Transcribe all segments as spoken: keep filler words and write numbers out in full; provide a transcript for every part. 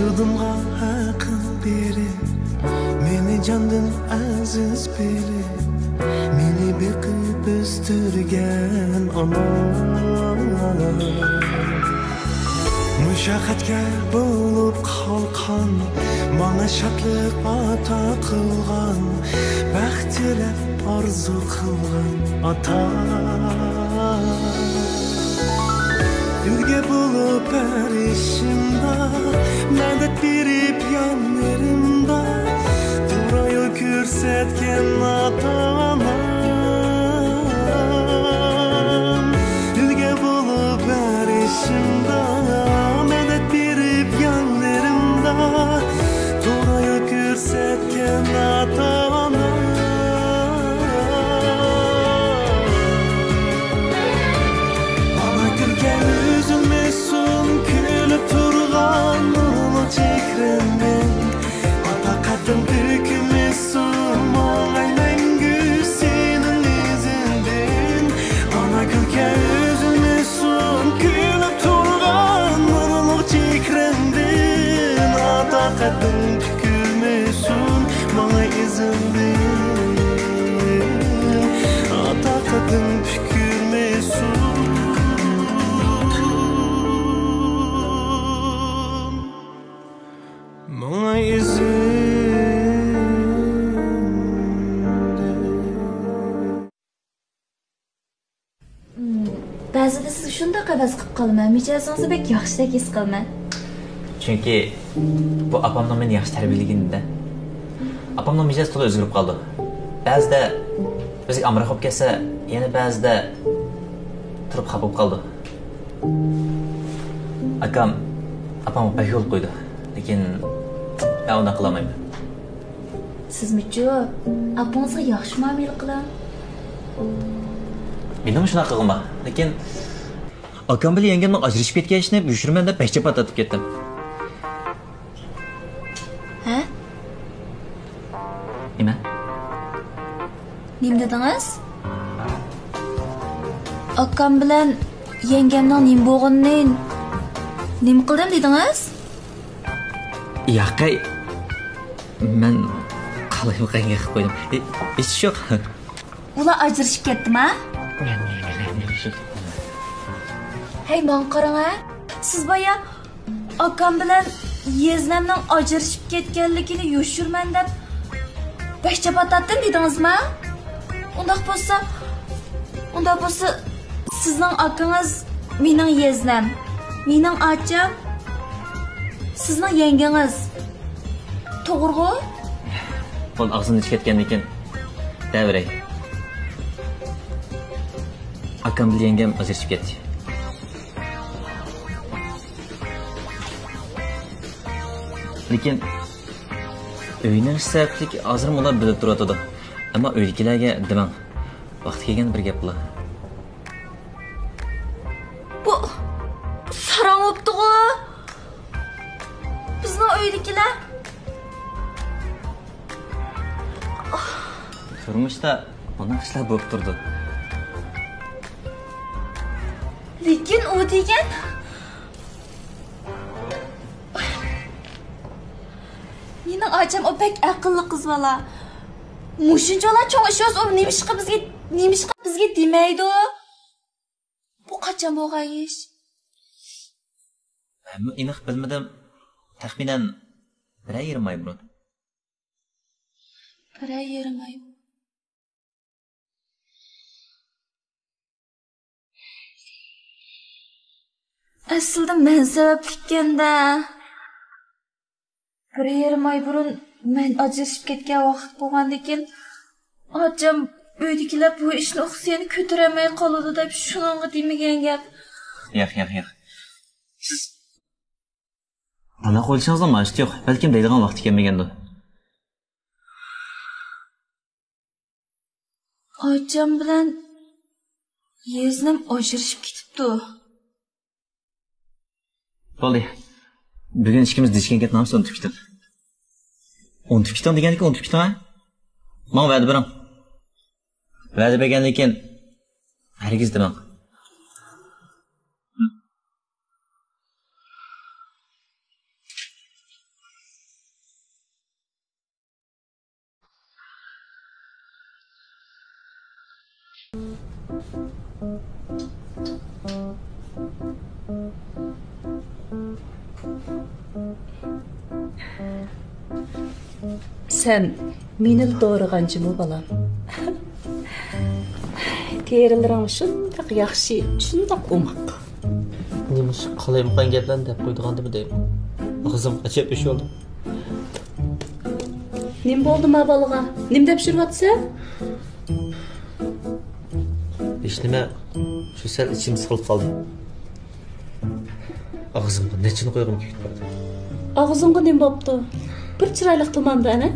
ۋۇجۇدۇمغا ھەقىڭ بېرىپ، مېنى جاندىن ئەزىز بىلىپ، مېنى بېقىپ ئۆستۈرگەن ئانا. مۇشەققەتكە بولۇپ قالقان، ماڭا شادلىق ئاتا قىلغان، بەخت تىلەپ ئارزۇ قىلغان ئاتا. ئۈلگە بولۇپ ھەر ئىشىمدا مەدەت بېرىپ يانلىرىمدا، توغرا يول كۆرسەتكەن ئاتا-ئانام. ئۈلگە بولۇپ ھەر ئىشىمدا مەدەت بېرىپ يانلىرىمدا، توغرا يول كۆرسەتكەن ئاتا-ئانام. ئانا كۈلكەڭ ئۈزۈلمىسۇن، كۈلۈپ تۇرغان نۇرلۇق چېھرىڭدىن. ئاتا قەددىڭ بۈكۈلمىسۇن، ماڭاي مەڭگۈ سېنىڭ ئىزىڭدىن. ئانا كۈلكەڭ ئۈزۈلمىسۇن، كۈلۈپ تۇرغان نۇرلۇق چېھرىڭدىن. ئاتا قەددىڭ پۈكۈلمىسۇن، ماڭا ئىزىڭدىن. ئاتا قەددىڭ پۈكۈلمىسۇن، ماڭا ئىزىڭدىن. بەزىدە سىزگە شۇنداق ھەۋەس قىلىپ قالىمەن، مىجەزىڭىزنى بەك ياخشىدەك ھېس قىلىمەن. چۈنكى بۇ ئاپامنىڭ مېنى ياخشى تەربىيەلىگىنىدە. ئاپامنىڭ مىجەزى تولا ئۆزگىرىپ قالىدۇ. بەزىدە بىزگە ئامراق بولۇپ كەتسە، يەنە بەزىدە تۇرۇپ خاپا بولۇپ قالىدۇ. ئاكام ئاپامغا بەك يول قويىدۇ، لېكىن مەن ئۇنداق قىلالمايمەن. سىزمۇچۇ، ئاپىڭىزغا ياخشى مۇئامىلە قىلىڭ. مېنىڭمۇ شۇنداق قىلغۇم بار، لېكىن ئاكام بىلەن يەڭگەمنىڭ ئاجرىشىپ كەتكەن ئىشىنى يوشۇرىمەن دەپ بەك جاپا تارتىپ كەتتىم. ھە؟ نېمە؟ نېمە دېدىڭىز؟ ئاكام بىلەن يەڭگەمنىڭ نېمە بولغىنىنى نېمە قىلدىم دېدىڭىز؟ ياقەي، مەن قالايمىقانغا قىلىپ قويدۇم. ھېچ يوق. ئۇلار ئاجرىشىپ كەتتىما؟ ھەي، ماڭا قاراڭ ھە. سىز بايا ئاكام بىلەن يېزنەمنىڭ ئاجرىشىپ كەتكەنلىكىنى يوشۇرىمەن دەپ بەك جاپا تارتتىم دېدىڭىزما؟ ئۇنداق بولسا، ئۇنداق بولسا سىزنىڭ ئاكىڭىز مېنىڭ يېزنەم، مېنىڭ ئاچام سىزنىڭ يەڭگىڭىز. توغرىغۇ؟ بولدى، ئاغزىمدىن چىقىپ كەتكەندىن كېيىن دەۋېرەي. ئاكام بىلەن يەڭگەم ئاجرىشىپ كەتتى. لېكىن ئۆينىڭ ئىشى سەۋەبلىك ھازىرمۇ ئۇلار بىللە تۇرۇۋاتىدۇ. ئەمما ئۆيدىكىلەرگە دېمەڭ. ۋاقتى كەلگەندە بىر گەپ قىلا. بۇ، بۇ ساراڭ بوپتىغۇ. بىزنىڭ ئۆيدىكىلەر. تۇرمۇشتا بۇنداق ئىشلار بولۇپ تۇرىدۇ. لېكىن ئۇ دېگەن، مېنىڭ ئاچام ئۇ بەك ئەقىللىق قىز بالا. مۇشۇنچىۋالا چوڭ ئىش بولسا ئۇ نېمىشقا بىزگە، نېمىشقا بىزگە دېمەيدۇ؟ بۇ قاچان بولغان ئىش؟ مەنمۇ ئېنىق بىلمىدىم. تەخمىنەن بىرەر يېرىم ئاي بۇرۇن. بىرەر يېرىم ئاي. ئەسلىدە مەن سەۋەبلىككەندە. بىر يېرىم ئاي بۇرۇن مەن ئاجرىشىپ كەتكەن ۋاقىت بولغاندىكىن، ئاچام ئۆيدىكىلەر بۇ ئىشنى ئۇقسا يەنە كۆتۈرەلمەي قالىدۇ دەپ شۇنىڭغا دېمىگەن گەپ. ياق، ياق، ياق. سىز ئانا قويۇشىڭىزنىڭ ھاجىتى يوق. بەلكىم دەيدىغان ۋاقتى كەلمىگەندۇ. ئاچام بىلەن يېزنەم ئاجرىشىپ كېتىپتۇ. بولدى. بۈگۈن ئىككىمىز دېيىشكەن گەپنى ھەممىسىنى ئۇنتۇپ كېتىڭ. ئۇنتۇپ كېتىڭ دېگەندىكىن ئۇنتۇپ كېتىڭ ھە. ماڭا ۋەدە بېرىڭ. ۋەدە بەرگەندىن كېيىن ھەرگىز دېمەڭ. سەن مېنىلا دورىغان جۇمۇ، بالام. تېرىلىرىڭ شۇنداق ياخشى، شۇنداق ئوماق. نېمىشقا قالايمىقان گەپلەرنى دەپ قويىدىغاندىمۇ دەيمەن. ئاغزىمغا چەپ ئىش بولدى. نېمە بولدى ما بالىغا؟ نېمە دەپ يۈرۈۋاتىسەن؟ ھېچنېمە، شۇ سەل ئىچىم سىقىلىپ قالدى. ئاغزىمغا نەچچىنى قويغۇم كېلىپ بارىدۇ. ئاغزىڭغا نېمە بوپتۇ؟ بىر چىرايلىق تىلمامدۇ ئەنە؟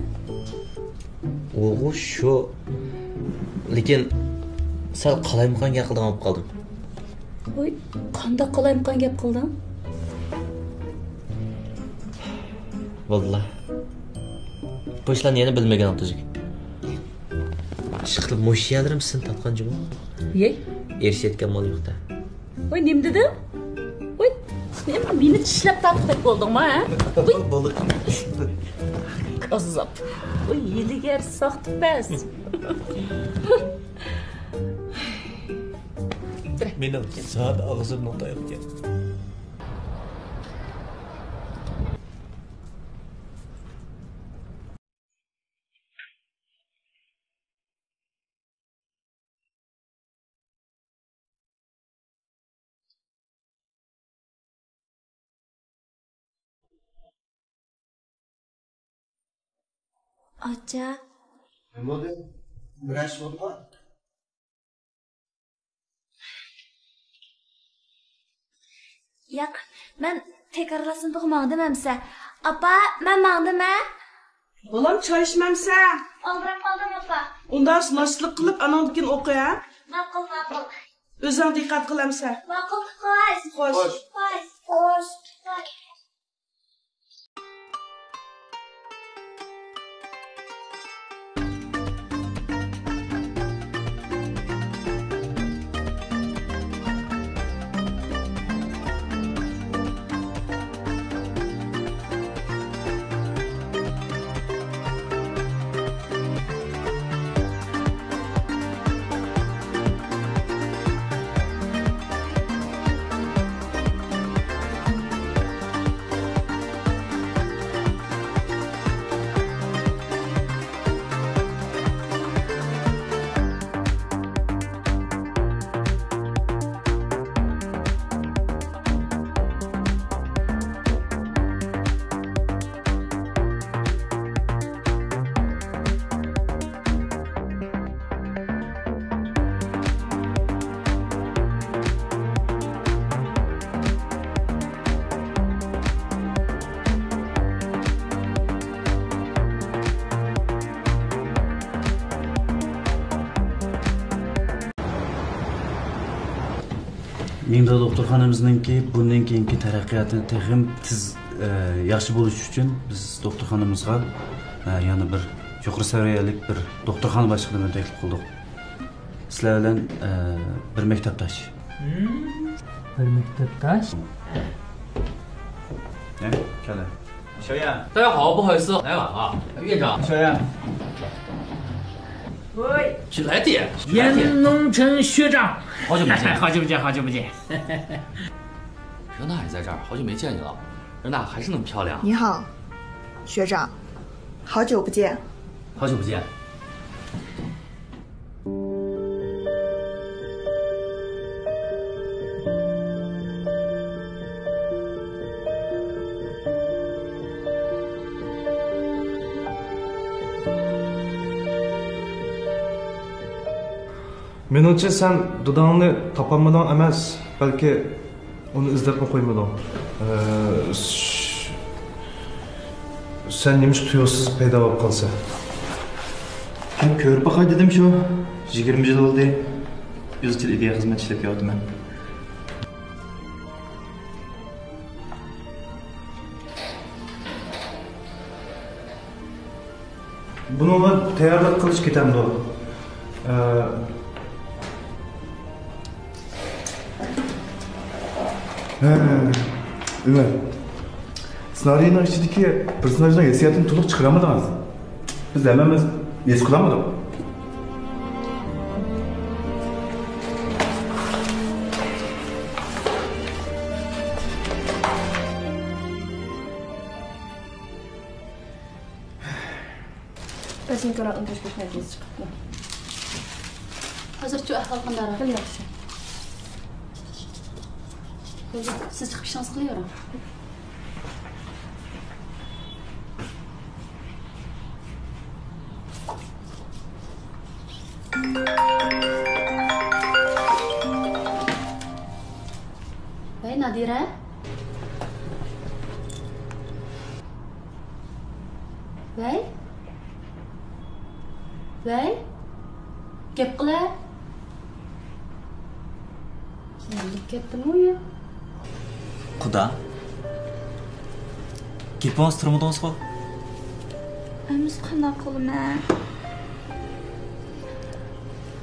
ئۇغۇ شۇ. لېكىن سەل قالايمىقان گەپ قىلىدىغان بولۇپ قالدىم. ۋوي، قانداق قالايمىقان گەپ قىلدىڭ؟ ۋاللا، بۇ ئىشلارنى يەنە بىلمىگىنىڭ تۈزۈك. ئىشقىلىپ مۇشۇ يەرلىرىم سىن تارتقان جۇمۇ. يەي. ئېرىشەتكەن مال يوق-دە. ۋوي، نېمە دېدىڭ؟ ۋوي، نېمە، مېنى چىشلەپ تارتقۇدەك بولدۇڭمۇ، ھە؟ ۋوي. بولدى. كاززاپ. ۋوي، ھىيلىگەر، ساختىپەز. مېنىڭ زادى ئاغزىمنىڭ تايىقى. ئاچا. نېمە بولدى؟ بىر ئىش بولدىمۇ؟ ياق، مەن تەكرارلاشنىڭغا ماڭدىم ئەمسە. ئاپا، مەن ماڭدىم ھە. بالام، چاي ئىچمەمسە؟ ئالدىراپ قالدىم ئاپا. ئۇنداق ناشتىلىق قىلىپ ئاناڭدىن كېيىن ئوقۇ ھە. ماقۇل، ماقۇل. ئۆزۈڭ دىققەت قىل ئەمسە. ماقۇل، خوش. خوش. خوش. خوش. خوش. مىڭداۋ دوختۇرخانىمىزنىڭكى بۇندىن كېيىنكى تەرەققىياتىنى تېخىمۇ تېز، ئە، ياخشى بولۇشى ئۈچۈن بىز دوختۇرخانىمىزغا، ئە، يەنە بىر يۇقىرى سەۋىيەلىك بىر دوختۇرخانا باشلىقىنى تەكلىپ قىلدۇق. سىلەر بىلەن، ئە، بىر مەكتەپداش. بىر مەكتەپداش؟ نە، كەلە. 学院。大家好，不好意思，来晚了。院长。学院。喂。去来电。去来电。 严龙城学长。好久不见。好久不见，好久不见。 热娜也在这儿，好久没见你了。热娜还是那么漂亮。你好，学长，好久不见。好久不见。 مېنىڭچە، سەن داداڭنى تاپالمىدىڭ ئەمەس، بەلكى ئۇنى ئىزدەپمۇ قويمىدىڭ. ئە، س-، سەن نېمىشقا تۇيۇقسىز پەيدا بولۇپ قالىسەن؟ مەن كۆرۈپ باقاي دېدىم شۇ. يىگىرمە يىل بولدى ئىزچىل ئىدىيە خىزمەت ئىشلەپ كېلىۋاتىمەن. بۇنىڭغا تەييارلىق قىلىش كېتەمدۇ؟ ئە، ھە، ئۆمەر، سېنارىينىڭ ئىچىدىكى پېرسوناژنىڭ ھېسسىياتىنى تولۇق چىقىرالمىدىڭىز. بىز ھەممىمىز ھېس قىلالمىدۇق. سىنكرا ئۇنتۇش كۆچمەكلىك چىقىپتۇ. ھازىرچۇ ئەھۋال قانداقراق؟ خېلى ياخشى. بولدى، سىز چىقىپ ئىشىڭىزنى قىلىۋېرىڭ. ۋەي، نادىرە. ۋەي. ۋەي. گەپ قىلە. يېنىپ كەتتىمۇ يا؟ قۇدا. گېپىڭىز تۇرمىدىڭىزغۇ؟ ئەمىسە قانداق قىلىمەن؟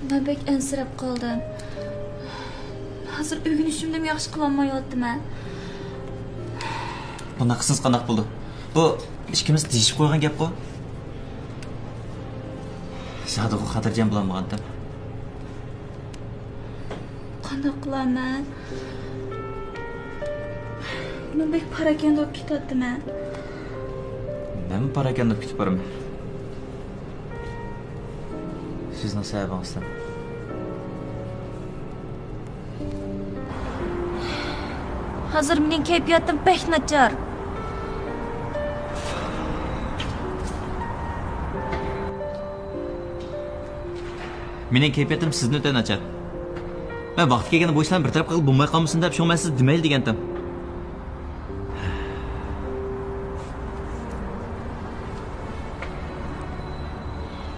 مەن بەك ئەنسىرەپ قالدىم. ھازىر ئۆگىنىشىمنىمۇ ياخشى قىلالمايۋاتىمەن. بۇنداق قىلسىڭىز قانداق بولىدۇ؟ بۇ ئىككىمىز دېيىشىپ قويغان گەپقۇ. زادىغۇ خاتىرجەم بولالمىغانتىم. قانداق قىلارمەن؟ مەن بەك پاراكەندە بولۇپ كېتىۋاتىمەن. مەنمۇ پاراكەندە بولۇپ كېتىپ بارىمەن. سىزنىڭ سەۋەبىڭىزدىن. ھازىر مېنىڭ كەيپىياتىم بەك ناچار. مېنىڭ كەيپىياتىم سىزدىن ئۆتە ناچار. مەن ۋاقتى كەلگەندە بۇ ئىشلارنى بىر تەرەپ قىلغىلى بولماي قالمىسۇن دەپ، شۇڭا مەن سىزگە دېمەيلى دېگەنتىم.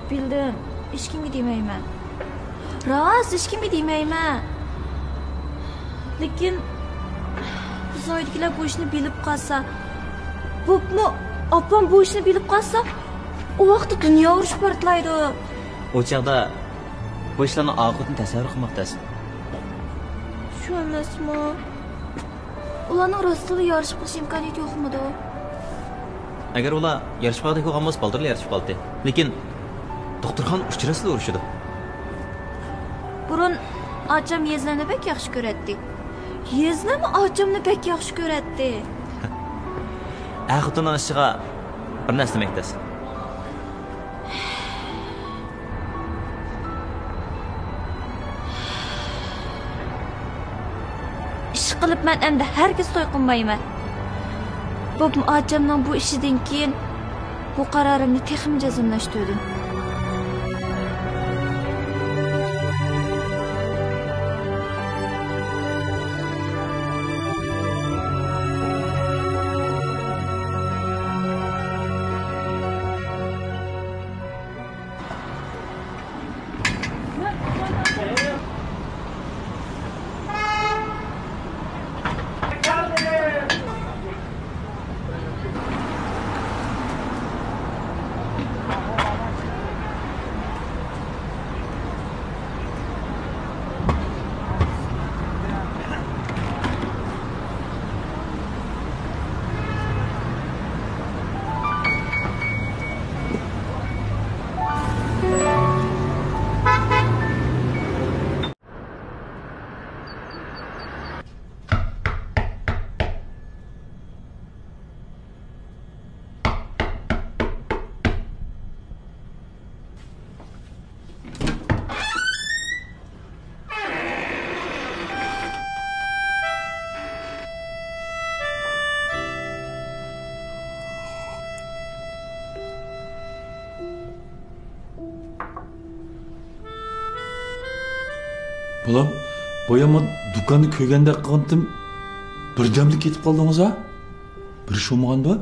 بىلدىم، ھېچكىمگە دېمەيمەن. راست، ھېچكىمگە دېمەيمەن. لېكىن بىزنىڭ ئۆيدىكىلەر بۇ ئىشنى بىلىپ قالسا، بولۇپمۇ ئاپام بۇ ئىشنى بىلىپ قالسا، ئۇ ۋاقىتتا دۇنيا ئۇرۇشى پارتلايدۇ. ئۇ چاغدا بۇ ئىشلارنىڭ ئاقىۋىتىنى تەسەۋۋۇر قىلماق تەس. شۇ ئەمەسمۇ؟ ئۇلارنىڭ راستتىنلا يارىشىپ قېلىش ئىمكانىيىتى يوقمىدۇ؟ ئەگەر ئۇلار يارىشىپ قالغۇدەك بولغان بولسا، بالدۇرلا يارىشىپ قالاتتى. لېكىن دوختۇرخانىدا ئۇچراتسىلا ئۇرۇشىدۇ. بۇرۇن ئاچام يېزىلارنى بەك ياخشى كۆرەتتى. يېزىلارمۇ ئاچامنى بەك ياخشى كۆرەتتى. ئەر خوتۇننىڭ ئىشىغا بىر نەرسە دېمەك تەس. ئىشقىلىپ مەن ئەمدى ھەرگىز توي قىلمايمەن. بولۇپمۇ ئاچامنىڭ بۇ ئىشىدىن كېيىن بۇ قارارىمنى تېخىمۇ جەزملەشتۈردۈم. بالام، بايام دۇكاننى كۆرگەندەك قىلغانتىم، بىردەملا كېتىپ قالدىڭىز ھە؟ بىر ئىش بولمىغاندۇ؟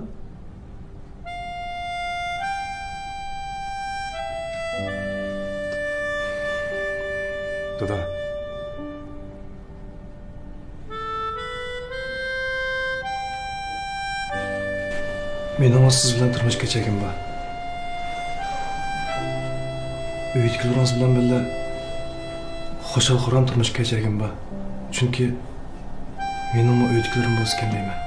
دادا. مېنىڭمۇ سىز بىلەن تۇرمۇش كەچۈرگۈم بار. ئۆيدىكىلىرىڭىز بىلەن بىللە خۇشال-خۇرام تۇرمۇش كەچۈرگۈم بار. چۈنكى مېنىڭمۇ ئۆيدىكىلىرىم بولسىكەن دەيمەن.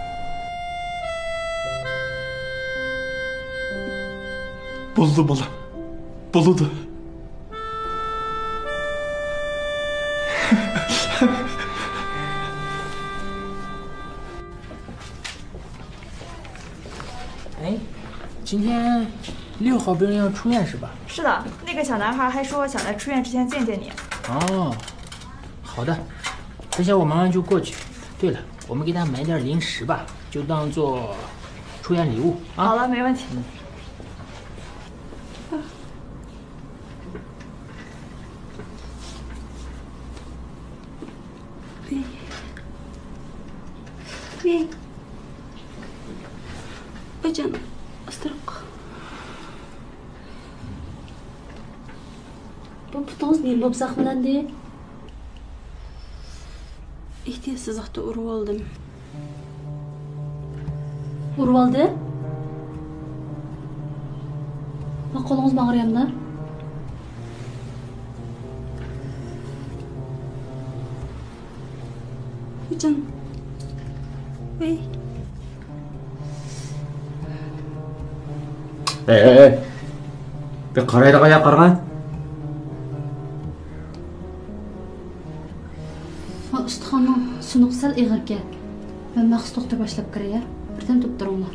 بولىدۇ، بالام. بولىدۇ. ھەي، چىڭيەن. 六号病人要出院是吧？是的，那个小男孩还说想在出院之前见见你。哦，好的，等下我马上就过去。对了，我们给他买点零食吧，就当做出院礼物啊。好了，没问题。بۇ پۇتىڭىز نېمە بولۇپ زەخىملەندى؟ ئېھتىياتسىزلىقتا ئۇرۇۋالدىم. ئۇرۇۋالدى؟ ما قولىڭىزمۇ ئاغرىيامدا؟ خوجام. ۋەي. ئەي، ئەي، ئەي. بىر قارايدىغان يەر قارىغان. ئۇستىخاننىڭ سۇنۇقى سەل ئېغىركەن. مەن مەخسۇس دوختۇر باشلاپ كىرەي، ھە؟ بىردەم تۇرۇپ تۇرۇڭلار.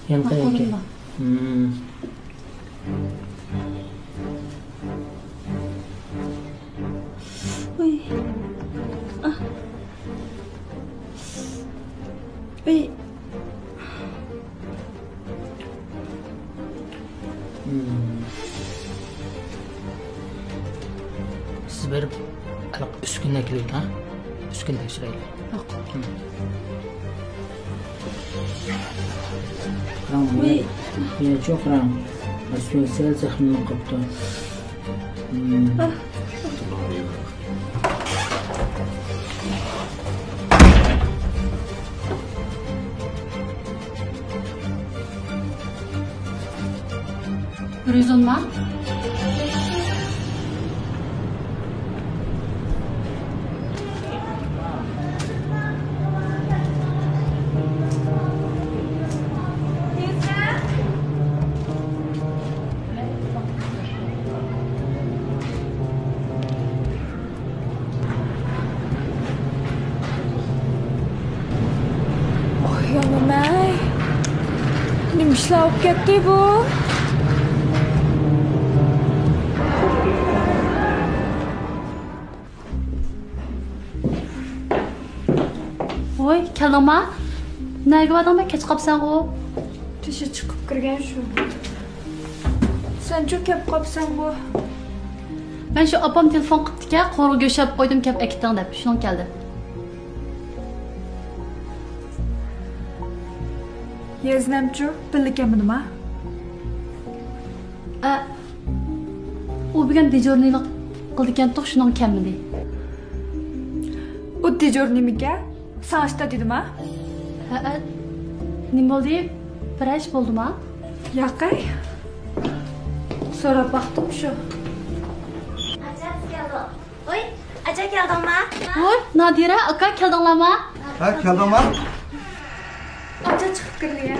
يانقى ئەكە. ھىم. ئۇي. ئاھ. ئۇي. ھىم. سىز بېرىپ، ئۈسكۈنىنى ئەكېلىۋېتىڭ، ھە؟ ئۈسكۈنە تەكشۈرەيلى. ماقۇل. قاراڭ، ۋۇي. يا، يا، چوق قاراڭ. ئەسلى سەل زەخىملىنىپ قاپتۇ. بىر يۈز ئون ما؟ ئوي، يامىمەي. نېمە ئىشلار بولۇپ كەتتى بۇ؟ ۋوي، كەلدىڭما؟ نەگە باردىڭ؟ بەك كەچ قاپسەنغۇ. تىشى چىقىپ كىرگەن شۇ. سەنچۇ كەپ قاپسەنغۇ. مەن شۇ ئاپام تېلېفون قىپتىكەن، قورۇ گۆش ئېلىپ قويدۇم، كەپ ئەكېتىڭ دەپ، شۇنىڭ كەلدىم. يېزنەمچۇ بىللە كەلمىدىما؟ ئە، ئۇ بۈگۈن دېجۇرنىيلىق قىلىدىكەنتۇق، شۇنىڭ كەلمىدى. ئۇ دېجۇرنىيمىكەن؟ ساڭا ئىشتا دېدىما؟ ھەئە، نېمە بولدى؟ بىرەر ئىش بولدىما؟ ياقەي. سوراپ باقتىم شۇ. ئاچا، بىز كەلدۇق. ۋوي، ئاچا كەلدىڭما؟ ۋوي، نادىرە، ئاكا كەلدىڭلارما؟ ھە، كەلدىڭما؟ ئاچا چىقىپ كىردى.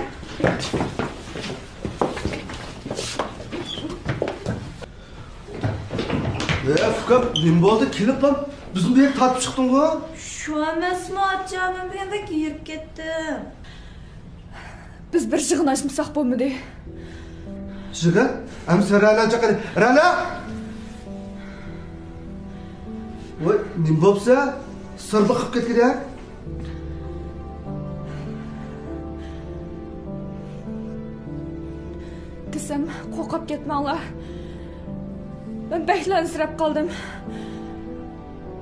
ئە، ئۇكام، نېمە بولدى؟ كېلىپلا بىزنى بۇ يەرگە تارتىپ چىقتىڭغۇ؟ شۇ ئەمەسمۇ، ئاچا، مەن بۈگۈن بەك ھېرىپ كەتتىم. بىز بىر يىغىن ئاچمىساق بولمىدى. يىغىن؟ ئەمسە رەنا چاقىرى. رەنا! ۋوي، نېمە بوپسە؟ سىر بېقىپ كەتكىدە. دېسەم، قورقۇپ كەتمەڭلار. مەن بەكلا ئەنسىرەپ قالدىم.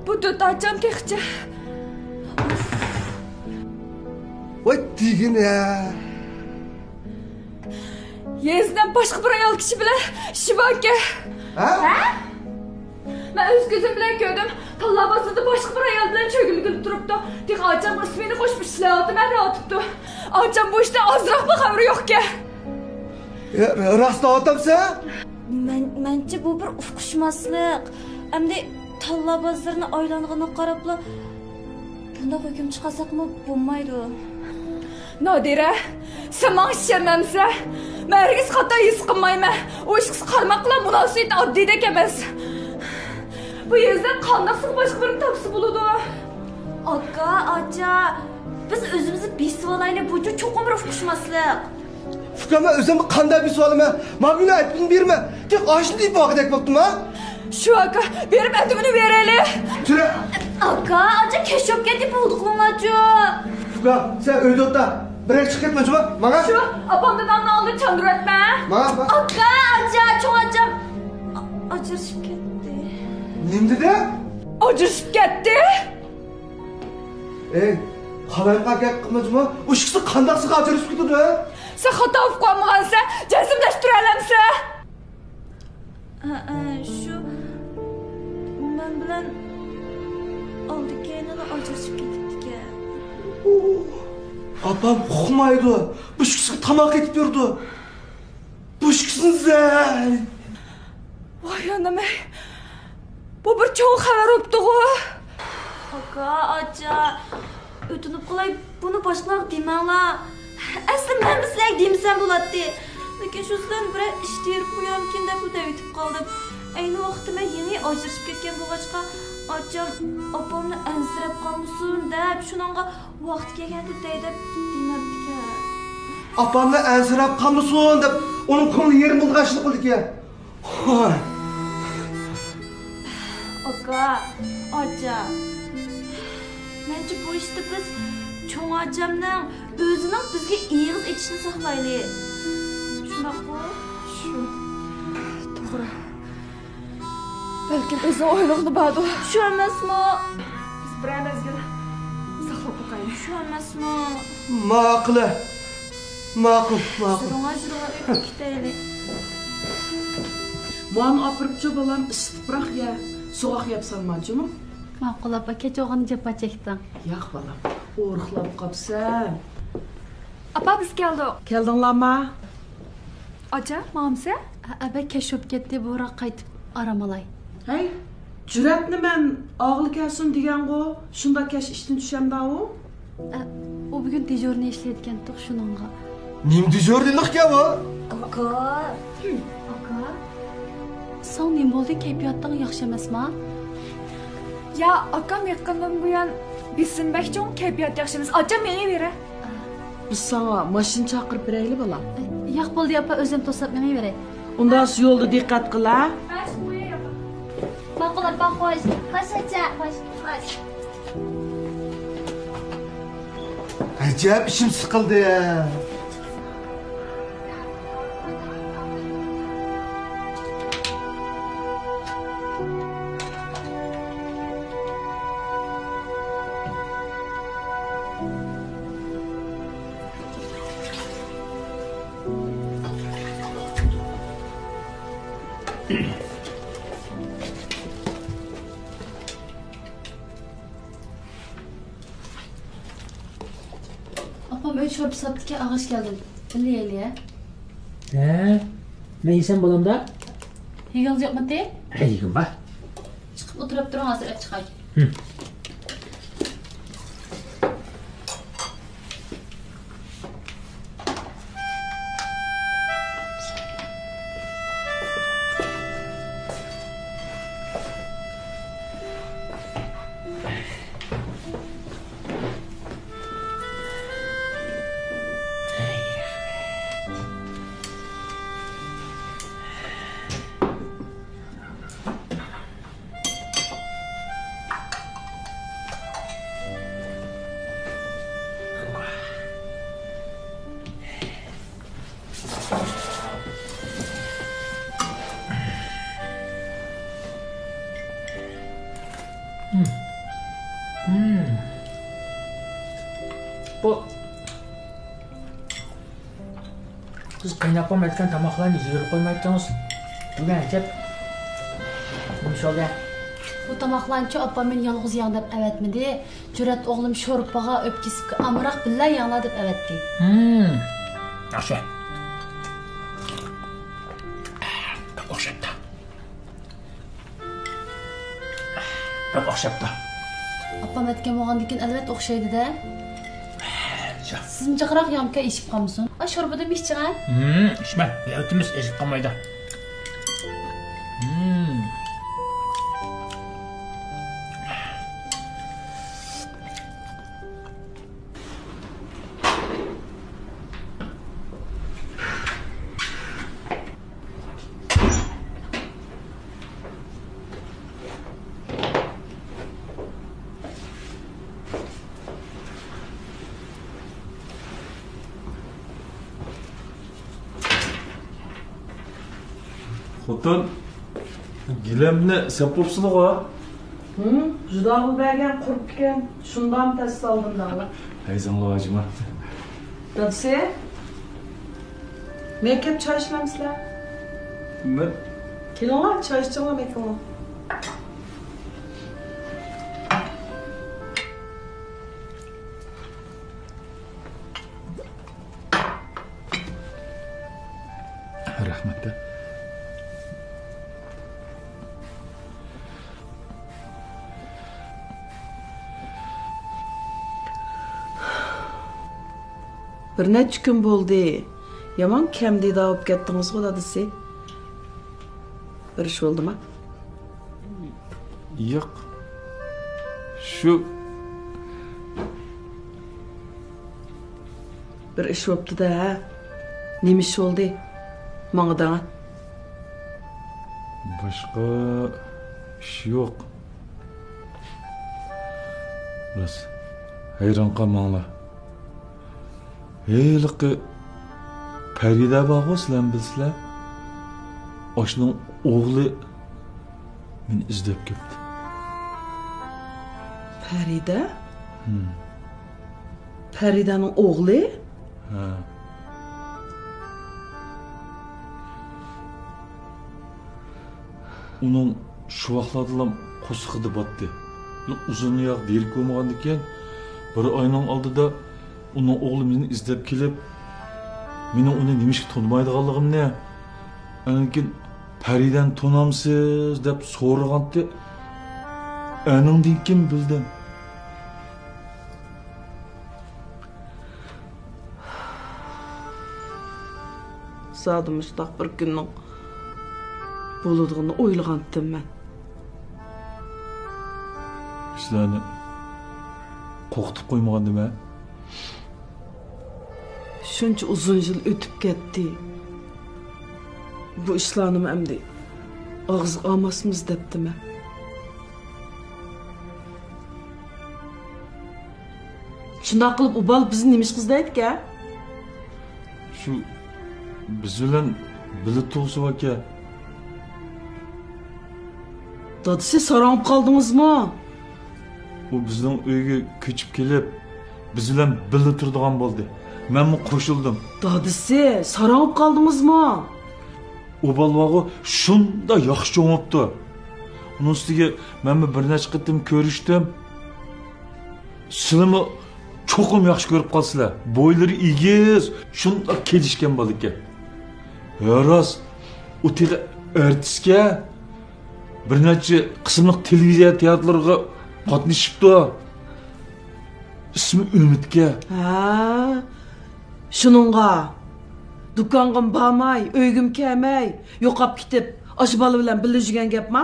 بۇ دۆت ئاچام تېخىچە. ۋاي دېگىنە. يېزىدىن باشقا بىر ئايال كىشى بىلەن ئىشى باركەن. ھە؟ ھە؟ مەن ئۆز كۆزۈم بىلەن كۆردۈم. تاللا بازىرىدا باشقا بىر ئايال بىلەن چۆگىلىگىلى تۇرۇپتۇ. تېخى ئاچام ئىسمىنى قوشۇپ ئىشلەۋاتىمەن دەۋاتىپتۇ. ئاچام بۇ ئىشتىن ئازراقمۇ خەۋىرى يوقكەن. ئە، راست دەۋاتامسەن؟ مەن، مەنچە بۇ بىر ئۇقۇشماسلىق. ئەمدى تاللا بازىرىنى ئايلانغىنىغا قاراپلا بۇنداق ھۆكۈم چىقارساقمۇ بولمايدۇ. نادىرە، سەن ماڭا ئىشەنمەمسەن؟ مەن ھەرگىز خاتا ھېس قىلمايمەن. ئۇ ئىشقىسى قارىماقلا مۇناسىۋىتى ئاددىيدەك ئەمەس. بۇ يۈزدىن قانداقسىغا باشقا بىرىنى تاپسا بولىدۇ. ئاكا، ئاچا، بىز ئۆزىمىزنى بېسىۋالايلى، بۇ چوقۇم بىر ئۇقۇشماسلىق. ئۇكام، مەن ئۆزۈمنى قانداق بېسىۋالىمەن؟ ماڭا گۇناھ ئېيتىپ بېرىمەن. تېخى ئاشۇنى دېيىپ بارغۇدەك بوپتۇمەن. شۇ ئاكا، بېرىپ ئەتىۋىنى بېرەيلى. تۈرە. ئاكا، ئاچا كەچ بولۇپ كەتتى، بولدى قىلىڭلارچۇ. ئۇكام، سەن ئۆيدە ئولتۇر. بىرەر چىقىپ كەتمە جۇما. ماڭا. شۇ، ئاپام دادامنىڭ ئالدىدا چاندۇرۇۋەتمە. ماڭا، ماڭا. ئاكا، ئاچا، چوڭ ئاچام ئا-، ئاجرىشىپ كەتتى. نېمە دېدى؟ ئاجرىشىپ كەتتى؟ ئەي، قالايمىقان گەپ قىلما جۇما. ئۇ ئىككىسى قانداقسىغا ئاجرىشىپ كېتىدۇ؟ سەن خاتا ئۇقۇپ قالمىغانسەن، جەزملەشتۈرەلەمسەن؟ ھە، ھە، شۇ مەن بىلەن ئالدى كەينىلا ئاجرىشىپ كېتىپتىكەن. ئاپام ئۇقمايدۇ. بۇ ئىككىسىگە تاماق ئېتىپ بېرىدۇ. بۇ ئىككىسىنى زەي. ۋاي ئانام ئەي، بۇ بىر چوڭ خەۋەر بوپتىغۇ. ئاكا، ئاچا، ئۆتۈنۈپ قالاي، بۇنى باشقىلارغا دېمەڭلار. ئەسلى مەنمۇ سىلەرگە دېمىسەم بولاتتى. لېكىن شۇ سىلەرنى بىرەر ئىش تېرىپ قويارمىكىن دەپلا دەۋېتىپ قالدىم. ئەينى ۋاقىتتا مەن يېڭى ئاجرىشىپ كەتكەن بولغاچقا، ئاچام ئاپامنى ئەنسىرەپ قالمىسۇن دەپ، شۇنىڭغا ۋاقتى كەلگەندە دەي دەپ دېمەپتىكەن. ئاپامنى ئەنسىرەپ قالمىسۇن دەپ ئۇنىڭ كۆڭلى يېرىم بولىدىغان ئىشنى قىلدىكەن. ھوي. ئاكا، ئاچا، مەنچە بۇ ئىشتا بىز چوڭ ئاچامنىڭ ئۆزىنىڭ بىزگە ئېغىز ئېچىشىنى ساقلايلى. شۇنداققۇ؟ شۇ. توغرا. بەلكىم ئۆزىنىڭ ئويلىغىنى باردۇ. شۇ ئەمەسمۇ؟ بىز بىرەر مەزگىل ساقلاپ باقايلى. شۇ ئەمەسمۇ؟ ماقۇل. ماقۇل، ماقۇل. يۈرۈڭە، يۈرۈڭە، ئۆيگە كېتەيلى. مانا ئاپىرىپچۇ بالام، ئىسسىتىپراق يە. سوغۇق يەپ سالما جۇمۇ. ماقۇل ئاپا، كەچ بولغىنى جاپا چەكتىڭ. ياق بالام، ئورۇقلاپ قاپسەن. ئاپا، بىز كەلدۇق. كەلدىڭلارما؟ ئاچا، ماڭامسەن؟ ئەبە، كەچ بولۇپ كەتتى، بۇرا قايتىپ ئارام ئالاي. ھەي، جۈرئەتنى مەن ئاغىلى كەلسۇن دېگەنغۇ، شۇنداق كەچ ئىشتىن چۈشەمدا ئۇ؟ ئە، ئۇ بۈگۈن دېژۇرنى ئىشلەيدىكەنتۇق، شۇنىڭغا. نېمە دېژۇر دېدىكەن ئۇ؟ ئاكا. ئاكا. ساڭا نېمە بولدى؟ كەيپىياتىڭ ياخشى ئەمەسما؟ يا، ئاكام يېقىندىن بۇيان بېسىم بەك چوڭ، كەيپىيات ياخشى ئەمەس. ئاچام مېڭىۋېرە. بىز ساڭا ماشىنا چاقىرىپ بېرەيلى، بالام. ياق، بولدى، ئاپا، ئۆزۈم توساپ مېڭىۋېرەي. ئۇنداق يولدا دىققەت قىل، ھە؟ ماقۇل، ئاپا، خوش. خوش، ئاچا، خوش، خوش. ئەجەب ئىچىم سىقىلدى. ئاپام ئۆي شورپا ساپتىكەن، ئاغاش كەلدىم. بىللە يەيلى، ھە؟ ھە؟ مەن يېسەم بولامدا؟ يېگىڭىز يوقمىتى؟ ھە، يېگۈم بار. چىقىپ ئولتۇرۇپ تۇرۇڭ، ھازىر ئەپ چىقاي. ھىم. بۇ سىز قېيىنئاپام ئەتكەن تاماقلارنى يېگىلى قويمايتتىڭىز. بۈگۈن ئەجەب نېمە ئىش بولدى؟ بۇ تاماقلارنىچۇ ئاپام مېنى يالغۇز يەڭ دەپ ئەۋەتمىدى. جۈرئەت ئوغلۇم شورپىغا، ئۆپكىسىپكە ئامراق، بىللە يەڭلار دەپ ئەۋەتتى. ھىم. ياخشى. ئوخشاپتۇ. بەك ئوخشاپتۇ. ئاپام ئەتكەن بولغاندىكىن، ئەلۋەتتە ئوخشايدۇ-دە. سىزمۇ جىقراق يەڭكەن، ئېشىپ قالمىسۇن. ئا، شورپىدىمۇ ئىچىڭە. ھىم، ئىچمە. يەۋېتىمىز، ئېشىپ قالمايدۇ. ھىم. خوتۇن، گىلەمنى سەپ بوپسىلىغۇ؟ ھىم، جۇداغا بەرگەن قۇرۇپتىكەن، شۇنداقمۇ تەس سالدىم دەڭلار. ھەي، زاڭلىۋاجىما. دادىسى، مەن كەپ چاي ئىچمەمسىلەر؟ مەن. كېلىڭلار، چاي ئىچىڭلار، مەن كېلىڭلار. رەھمەت. بىر نەچچە كۈن بولدى. يامان كەمدىدار بولۇپ كەتتىڭىزغۇ، دادىسى. بىر ئىش بولدىما؟ ياق. شۇ. بىر ئىش بوپتۇ-دە، ھە؟ نېمە ئىش بولدى؟ ماڭا دەڭە. باشقا ئىش يوق. راست، ھەيران قالماڭلار. ھېلىقى پەرىدە بارغۇ، سىلەرمۇ بىلىسىلەر. ئاشۇنىڭ ئوغلى مېنى ئىزدەپ كەپتۇ. پەرىدە؟ ھىم. پەرىدەنىڭ ئوغلى؟ ھە. ئۇنىڭ شۇ ۋاقىتلاردىلا قورسىقىدا باتتى. ئۇزۇن ياق دېرىكى بولمىغاندىكىن، بىر ئاينىڭ ئالدىدا ئۇنىڭ ئوغلى مېنى ئىزدەپ كېلىپ، مېنىڭ ئۇنى نېمىشقا تونۇمايدىغانلىقىمنى، ئاندىن كېيىن پەرىدەنى تونامسىز دەپ سورىغانتى. ئانىڭدىن كېيىن بىلدىم. زادى مۇشۇنداق بىر كۈننىڭ بولىدىغىنىنى ئويلىغانتىم مەن. سىلەرنى قورقۇتۇپ قويمىغاندىمەن؟ شۇنچە ئۇزۇن يىل ئۆتۈپ كەتتى. بۇ ئىشلارنىمۇ ئەمدى ئاغزىغا ئالماسمىز دەپتىمەن. شۇنداق قىلىپ، ئۇ بالا بىزنى نېمە ئىشقا ئىزدەيدىكەن؟ شۇ بىز بىلەن بىللە تۇرغۇسى باركەن. دادىسى، ساراڭ بولۇپ قالدىڭىزمۇ؟ ئۇ بىزنىڭ ئۆيگە كۆچۈپ كېلىپ، بىز بىلەن بىللە تۇرىدىغان بولدى. مەنمۇ قوشۇلدۇم. دادىسى، ساراڭ بولۇپ قالدىڭىزمۇ؟ ئۇ بالا بارغۇ، شۇنداق ياخشى چوڭ بوپتۇ. ئۇنىڭ ئۈستىگە مەنمۇ بىر نەچچە قېتىم كۆرۈشتۈم. سىلىمۇ چوقۇم ياخشى كۆرۈپ قالىسىلەر. بويلىرى ئېگىز، شۇنداق كېلىشكەن بالىكەن. ھە راست، ئۇ تېخى ئارتىسكەن. بىر نەچچە قىسىملىق تېلېۋىزىيە تىياتىرلىرىغا قاتنىشىپتۇ. ئىسمى ئۈمىدكەن. ھە، شۇنىڭغا دۇكانغىمۇ بارماي، ئۆيگىمۇ كەلمەي، يوقاپ كېتىپ، ئاشۇ بالا بىلەن بىللە يۈرگەن گەپما؟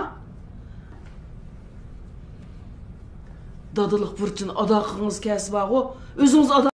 دادىلىق بۇرچىنى ئادا قىلغىڭىز كەلسە بارغۇ، ئۆزىڭىز ئادا